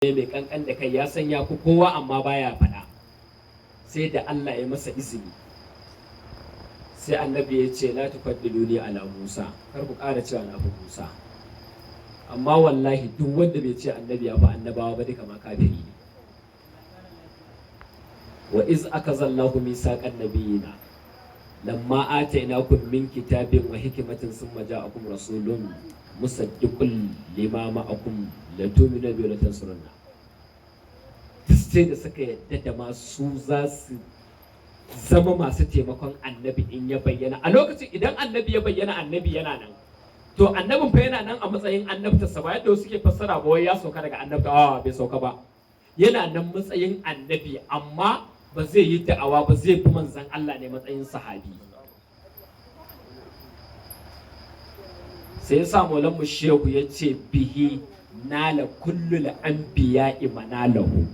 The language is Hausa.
Ne mai kankan da kai, ya san ya fi kowa, amma baya faɗa sai da Allah ya masa izini. Sai Annabi ya ce, "La tufaddiluni ala Musa, kar ku ƙara cewa na fi Musa." Amma wallahi duk wanda bai ce Annabi ya fi annabawa ba duka ma, kafiri ne. Wa iz akazallahu misaqan nabiyina lamma atainakum min kitabin wa hikmatin, summa ja'akum rasulun musaddiqun lima ma'akum la tu'minu bi wa la tansurunna. Sai da suka yadda da ma su za su zama masu taimakon Annabi in ya bayyana. A lokacin idan Annabi ya bayyana, Annabi yana nan, to Annabin fa yana nan a matsayin annabtarsa, ba yadda wasu ke fassara ba, wai ya sauka daga annabta. A bai sauka ba, yana nan matsayin Annabi, amma ba zai yi da'awa ba, zai fi manzan Allah ne matsayin sahabi. Sai ya sa mu Shehu ya ce, "Bihi nala kullul anbiya'i manalahu."